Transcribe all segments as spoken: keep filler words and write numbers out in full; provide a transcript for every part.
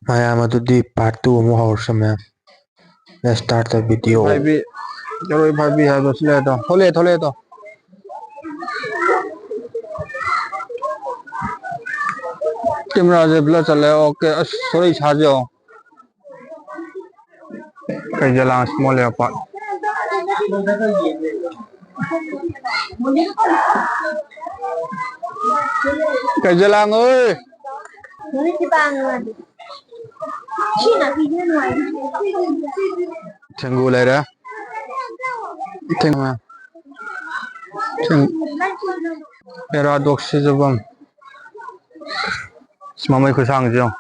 ꯃꯌꯥꯝ ꯑꯗꯨꯗꯤ part two ꯑꯃꯨꯛ ꯍꯧꯔꯁꯤ ꯃꯌꯥꯝ꯫ Let's start the video. ꯐꯥꯏꯕꯤ, ꯆꯔꯣꯏ ꯐꯥꯏꯕꯤ ꯍꯥꯏꯕꯁꯤ ꯂꯩꯔꯦ ꯇꯣ꯫ ꯊꯣꯛꯂꯛꯑꯦ, ꯊꯣꯛꯂꯛꯑꯦ ꯇꯣ꯫ Cameraꯁꯦ blur ꯆꯠꯂꯦ꯫ Okay, ꯑꯁ, ꯁꯣꯔꯤ ꯁꯥꯁꯦ ꯌꯦꯡꯉꯣ꯫ ꯀꯩꯖꯂꯥꯡ small leopard꯫ ꯀꯩꯖꯂꯥꯡ ꯑꯣꯏ꯫ ꯊꯦꯡꯒꯨ ꯂꯩꯔꯦ꯫ ꯊꯦꯡ-, ꯊꯦꯡ-, paradox ꯁꯤꯖꯕꯝ꯫ ꯃꯃꯩ ꯈꯨꯁꯥꯡꯁꯦ ꯌꯦꯡꯉꯣ꯫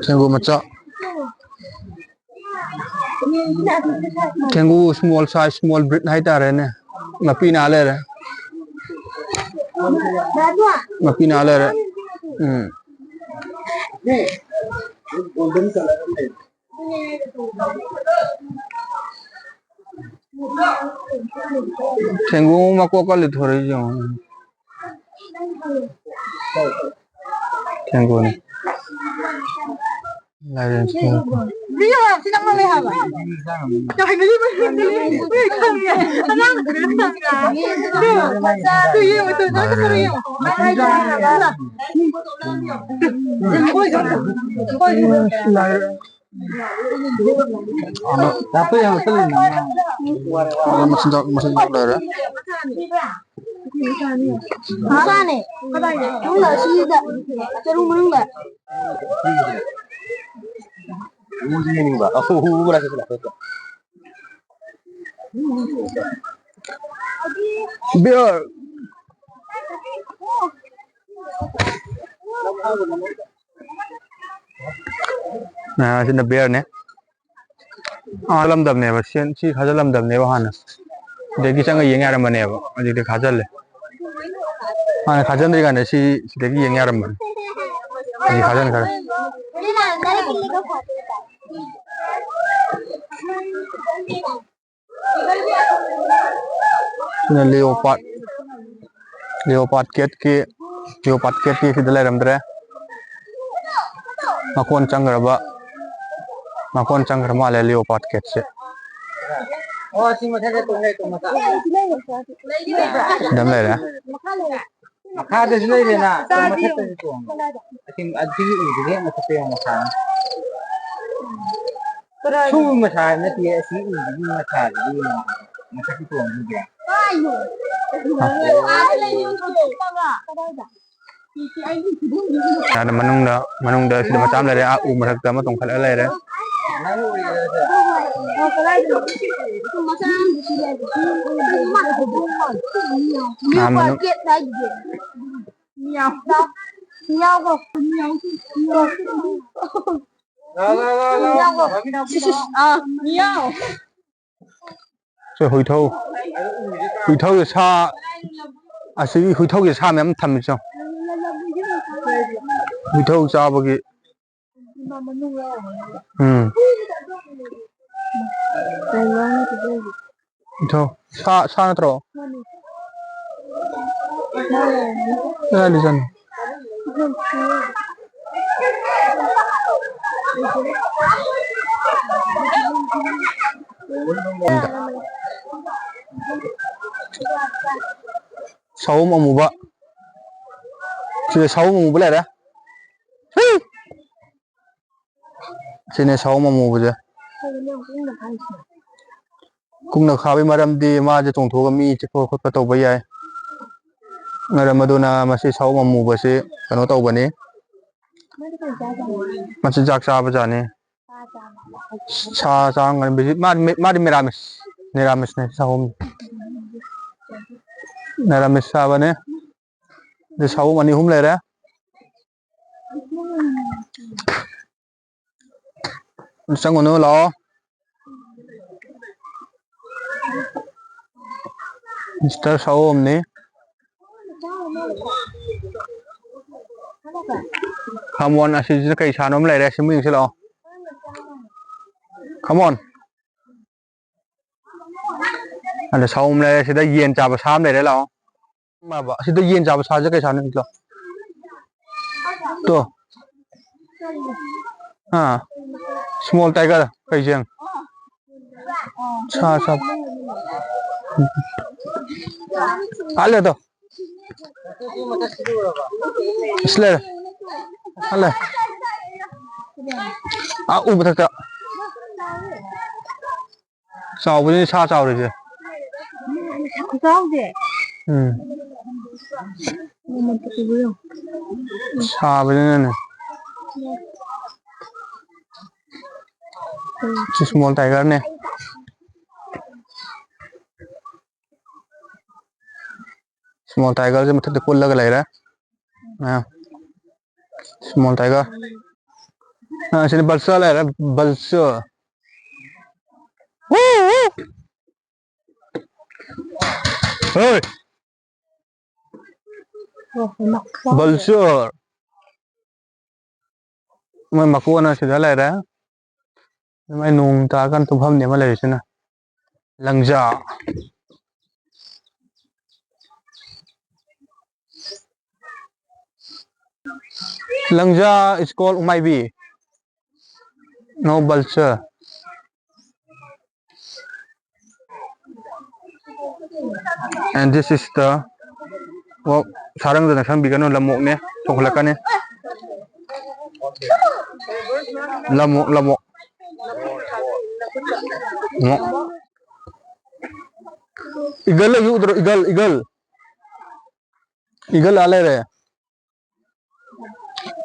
ꯊꯦꯡꯒꯨ ꯃꯆꯥ꯫ ꯊꯦꯡꯒꯨ small size, small breed ꯍꯥꯏꯇꯥꯔꯦꯅꯦ꯫ ꯃꯄꯤ ꯅꯥ ꯂꯩꯔꯦ꯫ ꯃꯄꯤ ꯅꯥ ꯂꯩꯔꯦ꯫ ꯎꯝ꯫ ꯊꯦꯡꯒꯨ ꯃꯀꯣꯛ ꯀꯜꯂꯤ ꯊꯣꯔꯛꯏꯁꯦ ꯌꯦꯡꯉꯣ꯫ ꯊꯦꯡꯒꯨꯅꯤ꯫ ꯂꯥꯏꯔꯦꯟ ꯊꯦꯡꯒꯨ꯫ ꯂꯥꯏꯔꯦꯟ꯫ ꯃꯆꯤꯟꯖꯥꯛ, ꯃꯆꯤꯟꯖꯥꯛ ꯂꯩꯔꯦ꯫ ꯃꯆꯥꯅꯦ꯫ ꯀꯗꯥꯏꯗ? ꯃꯅꯨꯡꯗ, ꯑꯁꯤꯗ꯫ ꯆꯔꯨ ꯃꯅꯨꯡꯗ꯫ Bear꯫ ꯑ, ꯑꯁꯤꯅ bearꯅꯦ꯫ ꯑꯥ, ꯂꯝꯗꯝꯅꯦꯕ꯫ ꯁꯤ, ꯁꯤ ꯈꯥꯖꯤꯜꯂꯝꯗꯕꯅꯦꯕ ꯍꯥꯟꯅ꯫ ꯁꯤꯗꯒꯤ ꯆꯪꯉ ꯌꯦꯡ ꯌꯥꯔꯝꯕꯅꯦꯕ꯫ ꯍꯧꯖꯤꯛꯇꯤ ꯈꯥꯖꯤꯜꯂꯦ꯫ ꯍꯥꯟꯅ ꯈꯥꯖꯤꯟꯗ꯭ꯔꯤꯀꯥꯟꯗ ꯁꯤ, ꯁꯤꯗꯒꯤ ꯌꯦꯡ ꯌꯥꯔꯝꯕꯅꯦ꯫ ꯑꯅꯤ ꯈꯥꯖꯤꯟꯈ꯭ꯔꯦ꯫ ꯁꯤꯅ leopard꯫ Leopard cat ꯀꯤ, leopard cat ꯇꯤ ꯁꯤꯗ ꯂꯩꯔꯝꯗ꯭ꯔꯦ꯫ ꯃꯀꯣꯟ ꯆꯪꯈ꯭ꯔꯕ, ꯃꯀꯣꯟ ꯆꯪꯈ꯭ꯔ ꯃꯥꯜꯂꯦ leopard cat ꯁꯦ꯫ ꯑꯣ, ꯁꯤ ꯃꯊꯛꯇ ꯇꯣꯡ ꯂꯩ, ꯇꯣꯡ ꯃꯆꯥ꯫ ꯁꯤꯗ ꯑꯃ ꯂꯩꯔꯦ꯫ ꯃꯈꯥꯗꯁꯨ ꯂꯩꯔꯦꯅ, ꯃꯊꯛꯇꯁꯨ ꯇꯣꯡꯉꯦ꯫ ꯑꯁꯤ, ꯑꯁꯤꯒꯤ ꯎꯗꯨꯒꯤ ꯍꯦꯛ ꯃꯊꯛꯇ ꯌꯥꯝ ꯃꯁꯥꯅꯤ꯫ ꯁꯨ ꯃꯁꯥ ꯅꯠꯇꯦ, ꯑꯁꯤ ꯎꯗꯨꯒꯤ ꯃꯁꯥꯗꯨꯗꯤ ꯌꯦꯡꯉꯣ꯫ ꯃꯊꯛꯀꯤ ꯇꯣꯡꯗꯨꯗꯤ꯫ ꯌꯥꯗ ꯃꯅꯨꯡꯗ, ꯃꯅꯨꯡꯗ ꯁꯤꯗ ꯃꯆꯥ ꯑꯃ ꯂꯩꯔꯦ, ꯑꯥ, ꯎ ꯃꯊꯛꯇ ꯑꯃ ꯇꯣꯡꯈꯠꯂꯒ ꯂꯩꯔꯦ꯫ ꯑꯥ, ꯃꯅꯨꯡ-, ꯁꯦ ꯍꯨꯏꯊꯧ꯫ ꯍꯨꯏꯊꯧꯁꯦ ꯁꯥ, ꯑꯁꯤꯒꯤ ꯍꯨꯏꯊꯧꯁꯦ ꯁꯥ ꯃꯌꯥꯝ ꯊꯝꯃꯤꯁꯦ ꯌꯦꯡꯉꯣ꯫ ꯍꯨꯏꯊꯧ ꯆꯥꯕꯒꯤ꯫ ꯎꯝ꯫ ꯍꯨꯏꯊꯧ꯫ ꯁꯥ, ꯁꯥ ꯅꯠꯇ꯭ꯔꯣ? ꯀꯗꯥꯏꯗ ꯆꯠꯂꯤ? ꯁꯑꯣꯝ ꯑꯃꯨꯕ꯫ ꯁꯤꯗ ꯁꯑꯣꯝ ꯑꯃꯨꯕ ꯂꯩꯔꯦ꯫ ꯁꯤꯅꯦ ꯁꯑꯣꯝ ꯑꯃꯨꯕꯁꯦ꯫ ꯀꯨꯡꯅ ꯈꯥꯕꯒꯤ ꯃꯔꯝꯗꯤ ꯃꯥꯁꯦ ꯆꯣꯡꯊꯣꯛꯑꯒ ꯃꯤ ꯆꯤꯛꯄ ꯈꯣꯠꯄ ꯇꯧꯕ ꯌꯥꯏ꯫ ꯃꯔꯝ ꯑꯗꯨꯅ ꯃꯁꯤ ꯁꯑꯣꯝ ꯑꯃꯨꯕꯁꯤ ꯀꯩꯅꯣ ꯇꯧꯕꯅꯤ꯫ ꯃꯆꯤꯟꯖꯥꯛ ꯆꯥꯕꯖꯥꯠꯅꯤ꯫ ꯁꯥ ꯆꯥꯔꯝꯒꯅꯤ꯫ ꯃꯥꯗꯤ, ꯃꯥꯗꯤ ꯃꯦꯔꯥꯃꯤꯁ, ꯅꯤꯔꯥꯃꯤꯁꯅꯦ ꯁꯑꯣꯝ꯫ ꯅꯤꯔꯥꯃꯤꯁ ꯆꯥꯕꯅꯦ꯫ ꯑꯗꯩ ꯁꯑꯣꯝ ꯑꯅꯤ ꯑꯍꯨꯝ ꯂꯩꯔꯦ꯫ ꯆꯪꯉꯨꯅꯨ, ꯂꯥꯛꯑꯣ꯫ Mister ꯁꯑꯣꯝꯅꯤ꯫ Come on, ꯑꯁꯤꯁꯤꯅ ꯀꯩ ꯁꯥꯅꯣ ꯑꯃ ꯂꯩꯔꯦ, ꯁꯤ ꯑꯃ ꯌꯦꯡꯁꯤ ꯂꯥꯛꯑꯣ꯫ Come on. ꯑꯗ ꯁꯥ ꯑꯃ ꯂꯩꯔꯦ, ꯁꯤꯗ ꯌꯦꯟ ꯆꯥꯕ ꯁꯥ ꯑꯃ ꯂꯩꯔꯦ, ꯂꯥꯛꯑꯣ꯫ ꯃꯥꯕ, ꯑꯁꯤꯗ ꯌꯦꯟ ꯆꯥꯕ ꯁꯥꯁꯦ ꯀꯩ ꯁꯥꯅꯣ ꯌꯦꯡꯁꯤ ꯂꯥꯛꯑꯣ꯫ ꯇꯣ꯫ ꯑꯥ꯫ Small tiger, ꯀꯩꯁꯦ ꯌꯦꯡꯉꯨ꯫ ꯁꯥ, ꯁꯥ꯫ ꯍꯥꯠꯂꯦ ꯑꯗꯣ꯫ ꯑꯁ ꯂꯩꯔꯦ꯫ ꯍꯥꯠꯂꯦ꯫ ꯑꯥ, ꯎ ꯃꯊꯛꯇ꯫ ꯆꯥꯎꯕꯁꯤꯅꯤ ꯁꯥ ꯆꯥꯎꯔꯤꯁꯦ꯫ ꯈꯨꯆꯥꯎꯁꯦ꯫ ꯎꯝ꯫ ꯁꯥꯕꯅꯤꯅꯅꯦ꯫ ꯁꯤ small tigerꯅꯦ꯫ Small tigerꯁꯦ ꯃꯊꯛꯇ ꯀꯨꯜꯂꯒ ꯂꯩꯔꯦ꯫ ꯑꯥ꯫ Small tiger꯫ ꯑꯥ, ꯁꯤꯗ vulture ꯂꯩꯔꯦ, vulture꯫ ꯍꯣꯏ꯫ Vulture꯫ ꯃꯣꯏ ꯃꯀꯣꯟ ꯑꯁꯤꯗ ꯂꯩꯔꯦ꯫ ꯃꯣꯏ ꯅꯣꯡ ꯇꯥꯔꯀꯥꯟꯗ ꯇꯨꯝꯐꯝꯅꯦ ꯑꯃ ꯂꯩꯔꯤꯁꯤꯅ꯫ ꯂꯪꯖꯥ꯫ ꯂꯪꯖꯥ is called ꯎꯃꯥꯏꯕꯤ꯫ No vulture꯫ And this is the, ꯑꯣ, ꯁꯥꯔꯪꯗꯅ ꯈꯪꯕꯤꯒꯅꯨ, ꯂꯝꯑꯣꯛꯅꯦ, ꯆꯣꯡꯈꯠꯂꯛꯀꯅꯤ꯫ ꯂꯝꯑꯣꯛ, ꯂꯝꯑꯣꯛ꯫ ꯑꯣꯛ꯫ Eagle ꯂꯩ, ꯎꯗ꯭ꯔꯣ? Eagle, eagle꯫ Eagle ꯑꯥ ꯂꯩꯔꯦ꯫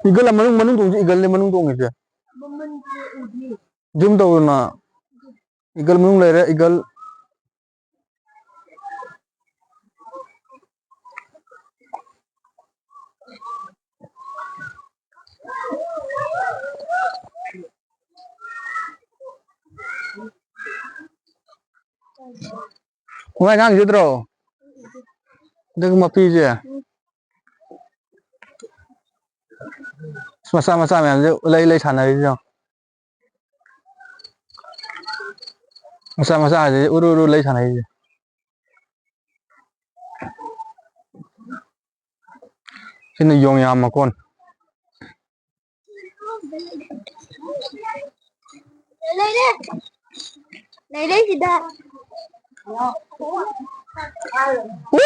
Eagle ꯃꯅꯨꯡ, ꯃꯅꯨꯡ ꯇꯣꯡꯉꯤꯁꯦ, eagleꯅꯦ ꯃꯅꯨꯡ ꯇꯣꯡꯉꯤꯁꯦ꯫ Zoom ꯇꯧꯗꯅ꯫ Eagle ꯃꯅꯨꯡ ꯂꯩꯔꯦ, eagle꯫ ꯈꯣꯡꯉꯥꯏ ꯉꯥꯡꯁꯤꯗ꯭ꯔꯣ? ꯑꯗꯨꯒ ꯃꯄꯤꯁꯦ꯫ ꯃꯆꯥ ꯃꯆꯥ ꯃꯌꯥꯝꯁꯦ ꯂꯩ ꯂꯩ ꯁꯥꯟꯅꯔꯤꯁꯦ ꯌꯦꯡꯉꯣ꯫ ꯃꯆꯥ ꯃꯆꯥꯁꯦ ꯎꯔꯨ ꯎꯔꯨ ꯂꯩ ꯁꯥꯟꯅꯔꯤꯁꯦ꯫ ꯁꯤꯅ ꯌꯣꯡꯌꯥꯝ ꯃꯀꯣꯟ꯫ ꯂꯩꯔꯦ꯫ ꯂꯩꯔꯦ ꯁꯤꯗ꯫ ꯎ!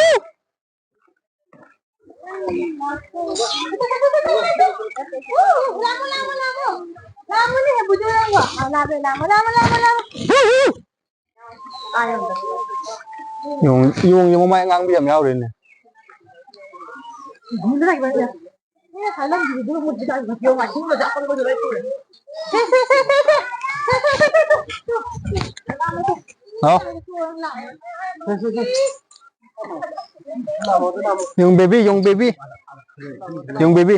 ꯂꯥꯃꯣ, ꯂꯥꯃꯣ, ꯂꯥꯃꯣ꯫ ꯂꯥꯃꯣꯅꯦ, ꯕꯨꯖꯨ ꯂꯥꯃꯣ꯫ ꯂꯥꯃꯣ, ꯂꯥꯃꯣ, ꯂꯥꯃꯣ, ꯂꯥꯃꯣ, ꯂꯥꯃꯣ꯫ ꯌꯣꯡ-, ꯌꯣꯡꯁꯦ ꯃꯃꯥꯏ ꯑꯉꯥꯡꯕꯤ ꯌꯥꯝ ꯌꯥꯎꯔꯤꯅꯦ꯫ ꯍꯥꯎ꯫ ꯌꯣꯡ baby, ꯌꯣꯡ baby꯫ ꯌꯣꯡ baby꯫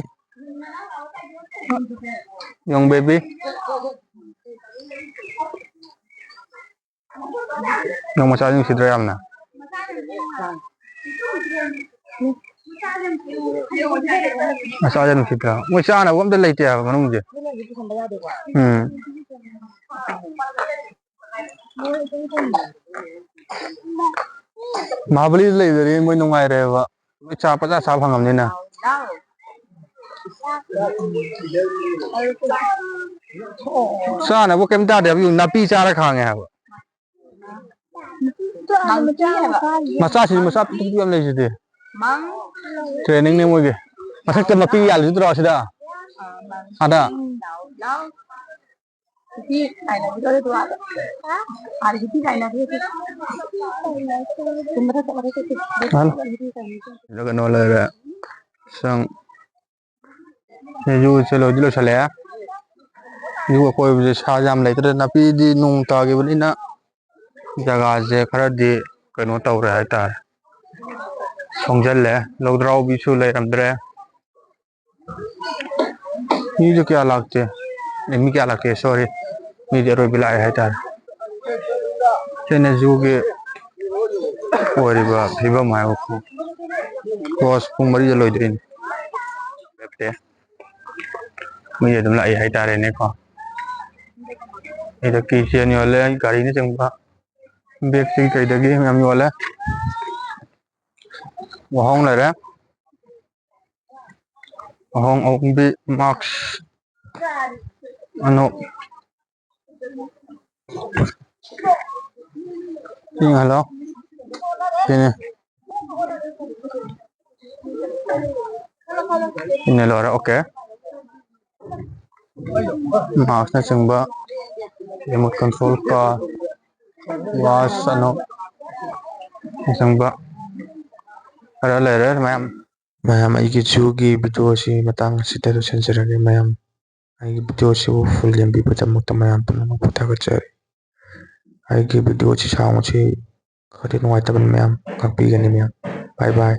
ꯌꯣꯡ baby꯫ ꯌꯣꯡ ꯃꯆꯥꯁꯤ ꯅꯨꯡꯁꯤꯗ꯭ꯔꯥ ꯌꯥꯝꯅ? ꯃꯆꯥꯁꯦ ꯅꯨꯡꯁꯤꯗ꯭ꯔꯥ? ꯃꯣꯏ ꯆꯥꯅꯕ ꯑꯝꯇ ꯂꯩꯇꯦ ꯍꯥꯏꯕ ꯃꯅꯨꯡꯁꯦ꯫ ꯎꯝ꯫ ꯃꯍꯥꯕꯂꯤꯗ ꯂꯩꯕꯗꯗꯤ ꯃꯣꯏ ꯅꯨꯡꯉꯥꯏꯔꯦꯕ꯫ ꯂꯣꯏ ꯆꯥ ꯄꯪꯆꯥ ꯆꯥ ꯐꯪꯉꯕꯅꯤꯅ꯫ ꯆꯥꯅꯕ ꯀꯩꯝ ꯆꯥꯗꯦ ꯍꯥꯏꯕ, ꯅꯥꯄꯤ ꯆꯥꯔ ꯈꯥꯡꯉꯦ ꯍꯥꯏꯕ꯫ ꯃꯆꯥꯁꯤꯁꯨ ꯃꯆꯥ ꯄꯤꯛꯇꯨ ꯄꯤꯛꯄ ꯌꯥꯝ ꯂꯩꯁꯤꯗꯤ꯫ Trainingꯅꯦ ꯃꯣꯏꯒꯤ꯫ ꯃꯊꯛꯇ ꯃꯄꯤ ꯌꯥꯜꯂꯤꯗꯨꯔꯣ ꯁꯤꯗ? ꯑꯗ꯫ ꯀꯩꯅꯣ ꯂꯩꯔꯦ꯫ ꯁꯪ-, ꯁꯤꯡꯖꯨꯁꯦ ꯂꯣꯏꯗꯤ ꯂꯣꯏꯁꯤꯜꯂꯛꯑꯦ꯫ ꯁꯤꯡꯖꯨ ꯑꯀꯣꯏꯕꯁꯦ ꯁꯥ ꯌꯥꯝ ꯂꯩꯇ꯭ꯔꯦ, ꯅꯥꯄꯤꯗꯤ ꯅꯣꯡ ꯇꯥꯈꯤꯕꯅꯤꯅ ꯖꯒꯥꯁꯦ ꯈꯔꯗꯤ ꯀꯩꯅꯣ ꯇꯧꯔꯦ ꯍꯥꯏꯇꯥꯔꯦ, ꯁꯣꯡꯖꯜꯂꯦ꯫ ꯂꯧꯗ꯭ꯔꯥꯎꯕꯤꯁꯨ ꯂꯩꯔꯝꯗ꯭ꯔꯦ꯫ ꯃꯤꯁꯨ ꯀꯌꯥ ꯂꯥꯛꯇꯦ꯫ ꯑꯦ, ꯃꯤ ꯀꯌꯥ ꯂꯥꯛꯇꯦ, sorry, ꯃꯤꯗꯤ ꯑꯔꯣꯏꯕꯤ ꯂꯥꯛꯑꯦ ꯍꯥꯏꯇꯥꯔꯦ꯫ ꯁꯤꯅ ꯖꯨꯒꯤ ꯑꯣꯏꯔꯤꯕ ꯐꯤꯕꯝ ꯍꯥꯏꯕ꯫ Close ꯄꯨꯡ ꯃꯔꯤꯗ ꯂꯣꯏꯗꯣꯏꯅꯤ꯫ ꯂꯦꯞꯇꯦ꯫ ꯃꯤ ꯑꯗꯨꯝ ꯂꯥꯛꯏ ꯍꯥꯏꯇꯥꯔꯦꯅꯦꯀꯣ꯫ ꯁꯤꯗ keychain ꯌꯣꯜꯂꯦ, ꯒꯥꯔꯤꯅꯆꯤꯡꯕ, bag ꯇꯒꯤ ꯀꯩꯗꯒꯤ ꯃꯌꯥꯝ ꯌꯣꯜꯂꯦ꯫ ꯋꯥꯍꯣꯡ ꯂꯩꯔꯦ, ꯋꯥꯍꯣꯡ ꯑꯍꯣꯡꯕꯤ, mask, ꯑꯅꯣꯛ꯫ ꯁꯤꯅ ꯍꯜꯂꯣ꯫ ꯁꯤꯅꯤ꯫ ꯁꯤꯅ ꯂꯣꯏꯔꯦ, okay꯫ Mask ꯅꯆꯤꯡꯕ, remote control car, watch, ꯑꯅꯣꯛ ꯅꯆꯤꯡꯕ ꯈꯔ ꯂꯩꯔꯦ ꯃꯌꯥꯝ꯫ ꯃꯌꯥꯝ, ꯑꯩꯒꯤ ꯖꯨꯒꯤ video ꯑꯁꯤ ꯃꯇꯥꯡ ꯑꯁꯤꯗ ꯂꯣꯏꯁꯤꯟꯖꯔꯒꯦ ꯃꯌꯥꯝ꯫ ꯑꯩꯒꯤ video ꯑꯁꯤꯕꯨ full ꯌꯦꯡꯕꯤꯕꯒꯤꯗꯃꯛꯇ ꯃꯌꯥꯝ ꯄꯨꯝꯅꯃꯛꯄꯨ ꯊꯥꯒꯠꯆꯔꯤ꯫ ꯑꯩꯒꯤ video ꯑꯁꯤ sound ꯑꯁꯤ ꯈꯔꯗꯤ ꯅꯨꯡꯉꯥꯏꯇꯕꯅꯤ ꯃꯌꯥꯝ, ꯉꯥꯛꯄꯤꯒꯅꯤ ꯃꯌꯥꯝ꯫ Bye bye꯫